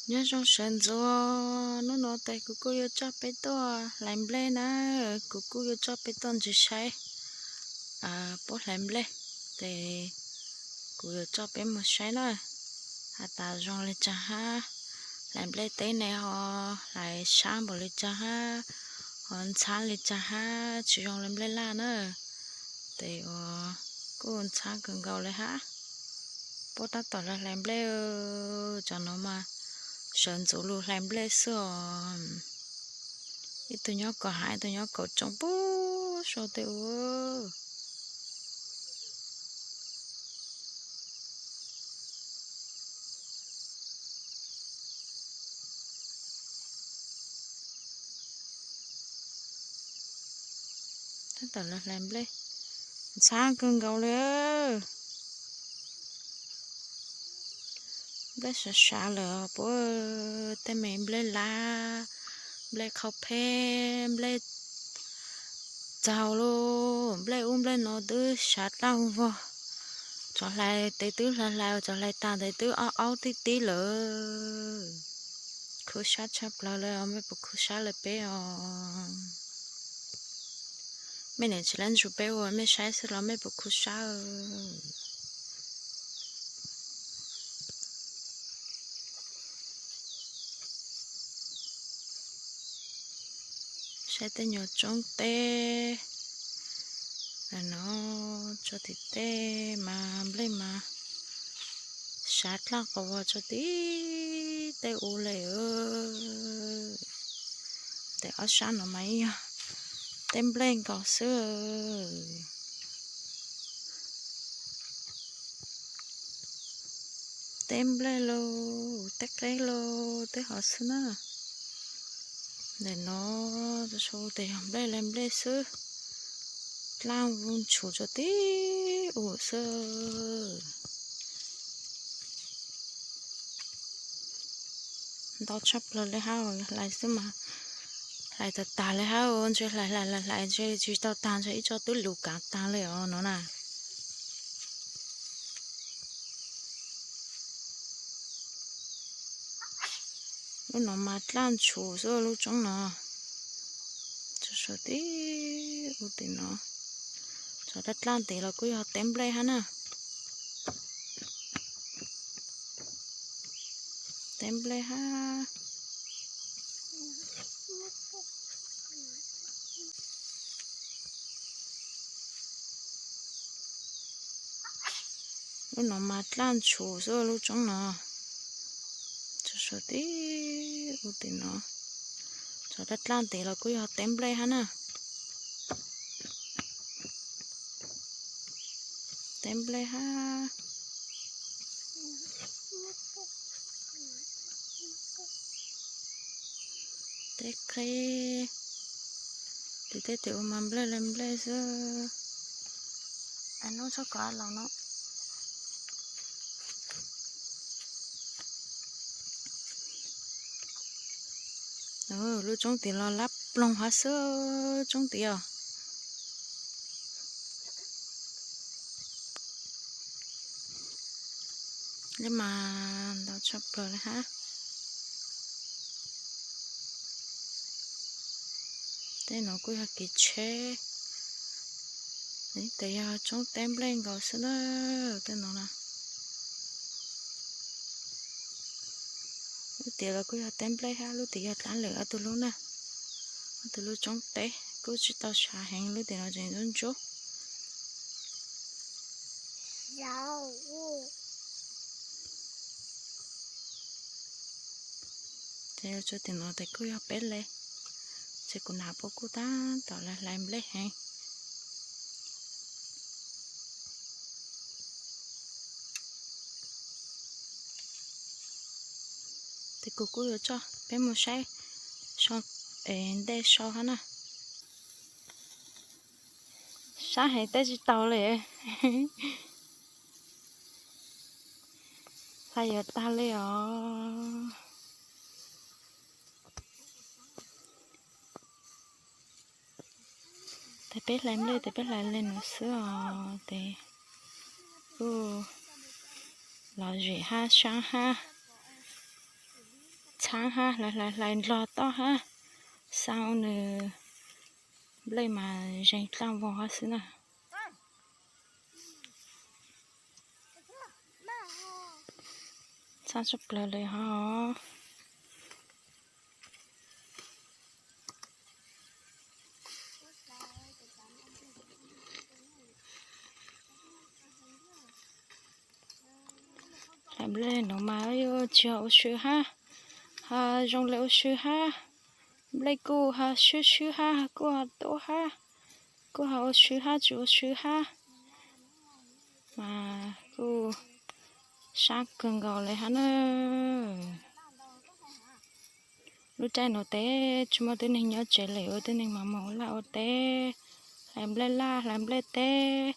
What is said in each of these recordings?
Nyob zoo sawv ntxov, hnub no tes kuv kuj yuav coj peb tuaj hlais nplej na, kuv kuj yuav coj peb tuaj ntsis saib puab hlais nplej, tes kuv yuav coj peb mus saib na, has tas zoo li caag hab, hlais nplej teb ne ho hlais sab npaum li caag hab, ho ntxhab li caag hab, tsis zoo li nplej laj na. Tes uas kuj ntxhab kawg nkaus li hab. Puab tab tom los hlais nplej, cov no mas sawv ntxov lug hlais nplej xwb os. Ib tug nyob kaum hav, ib tug nyob kaum tsoob puag saum tej ua. Tab tom los hlais nplej, ntxhab kawg nkaus li. Nplej sav sav lawm puab, tej me nplej laj, nplej qhau pheb, nplej txaug lauj, nplej ub nplej no twb sav dlaj vog. Cov hlais tes twb hlais hlais, cov hlais tag tes twb aub aub tib tib lawm. Khuv sab tshaj plaws li os, mej puas khuv sab li peb os? Mej niam tsis lab ntsug peb ua, mej saib xwb los mej puas khuv sab? Saib tej nyuag tsoob teb no, tso tim tej mas nplej mas sav dlaj qhov uas tso tib tej ua li. Tes ob sab no mas yog teb nplej nkaus xwb. Teb nplej lauj, teb qeb lauj, teb hov xwb na. Ntawm no tso sau tes yog nplej li nplej xwb, dlaj vog ntshus tso tib ua xwb. Ntau tshaj plaws li hab, hlais xwb mas hlais tag tag li hab, ntshe hlais hlais hlais hlais ntshe tsis tau tag, ntshe ib tsob twb lug kaav tag li os no na. Lub no mas dlaj ntshus xwb lub tsoob no. Tso sau tib ua tim no. Tso dlaj dlaj ntev los kuj yog teb nplej hab na. Teb nplej hab. Lub no mas dlaj ntshus xwb lub tsoob no. Tso sau tib ua tim no. Tso dlaj dlaj ntev los kuj yog teb nplej hab na. Teb nplej hab. Teb qeb. Tim tej tim ua mas nplej li nplej xwb. Nub txhob kov los no. Lub tsoob tim los lab ploog hab xwb, tsoob tim os. Li mas ntau tshaj plaws li hab. Tej no kuj yog kev tsheb, tes yog tsoob teb nplej nkaus xwb na. Tej no na, lub tim los kuj yog teb nplej hab, lub tim yog dlaab lwm ob tug lub na. Ob tug lub tsoob teb kuj tsis tau sav heev, lub tim no tseem ntsuab ntsuab. Tes tso tim no tes kuj yog peb le, ces kuv nam puab kuj tab tom hlais nplej heev. Tes kuv kuj yuav coj peb mus saib ntej sau hab na. Sab heev teb tsis tau li. Hlais yuav tag li os. Tes peb hlais nplej tes peb hlais li no xwb os. Tes kuj lom zem hab sab hab. txhaab hab, hlais hlais hlais ndlog toj hab, xaa nws nplej mas zeeg dlaaj vog hab xwb na. Txhaab tshaj plawg le hov. Hlais nplej nuav mas yuav tsi ua sw hab, ho zoo le ua sw hab. Nplej kuj ho swb swb hab, kuj ho tuab hab, kuj ho ua sw hab tsi ua sw hab, mas kuj sab kawg nkaus le hab na. Lub caij nuav tes tsi muaj tib neeg nyob tsev le, ua tib neeg mas moog ua laj ua teb, hlais nplej laj hlais nplej teb.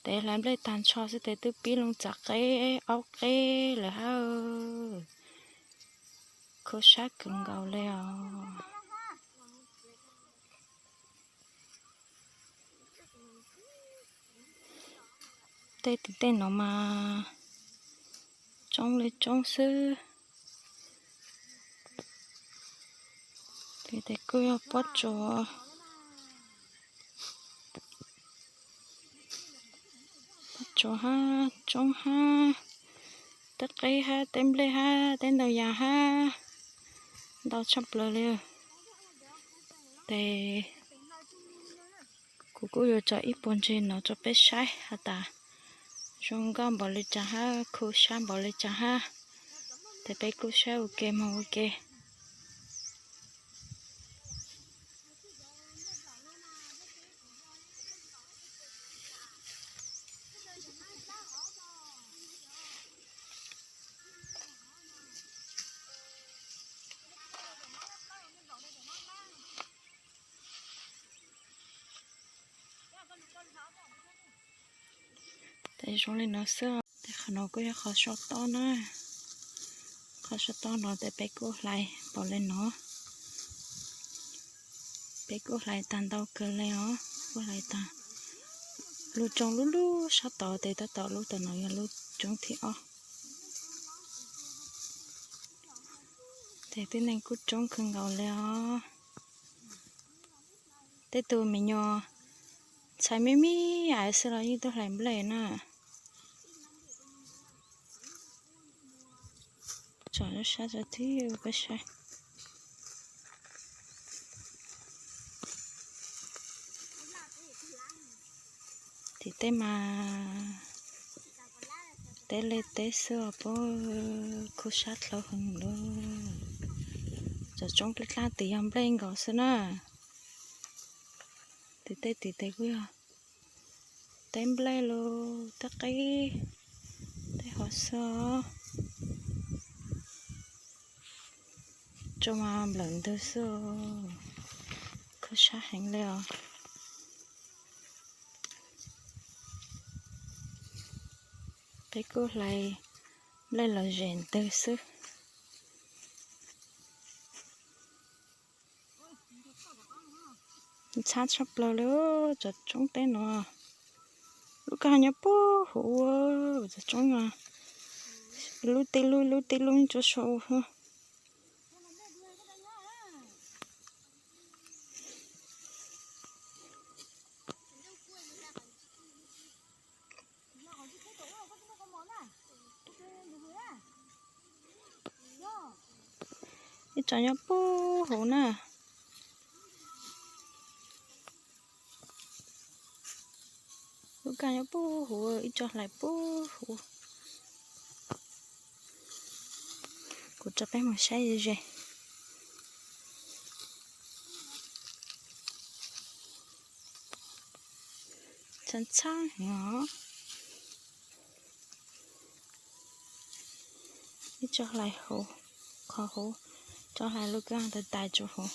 Tes hlais nplej tag nrho xwb tes twb pib loo txav qeb aub qeb lawm hab. Khuv sab kawg nkaus le os. Tej tim tej no mas tsoob li tsoob xwb. Tes kuj yog pob tsuas, pob tsuas hab, tsoob hab, teb qeb hab, teb nplej hab, teb ntau yas hab, ntau tshaj plawg li. Tes kuv kuj yuav tso ib puag ntseg no rua peb saib has tas zoo nkauj npaum li caag hab, khuv sab npaum li caag hab. Tes peb kuj saib ua ke moog ua ke. Tes zoo li no xwb. Tes qhov no kuj yog qhov sau tob na. Qhov sau tob no tes peb kuj hlais npaum li no. Peb kuj hlais tag ntau kawg li os, kuj hlais tag. Lub tsoob lub lub sab tod tes tab tom lub tom no yog lub tsoob thib ob. Tes tib neeg kuj tsoob kawg nkaus li os. Tej tug me nyuam ntxhais me me xwb los yeej tuaj hlais nplej na. Tsom sab tso tib peb saib. Tim tej mas teb li teb xwb os, puab khuv sab dlhau heev lawm. Cov tsoob dlaab dlaab tim yog nplej nkaus xwb na. Tim tej tim tes kuj yog teb nplej lug teb qeb, tej hov xwb os. Tsuas mas nplawm ntws xwb, khuv sab heev li os. Peb kuj hlais nplej los zem ntws xwb. Ntxhab tshaj plaws li cov tsoob teb no. Lub kag nyob puag huv, cov tsoob no lub tib lub lub tib lub tsuas sau. Ib tsoom nyob puag huv na. Lub kag nyob puag huv, ib tsoom hlais puag huv. Kuv tso peb mus saib ze ze. Txhab txhab heev os. Ib tsoom hlais huv, qhov huv, tsoom hlais lub kag tais tais tsuas huv.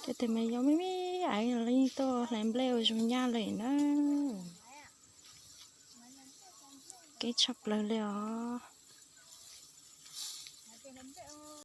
Tej tus me nyuam me me ais los yeej tuaj hlais nplej ua zoo nyab li na. Keeb tshaj plaws li os. Los npej.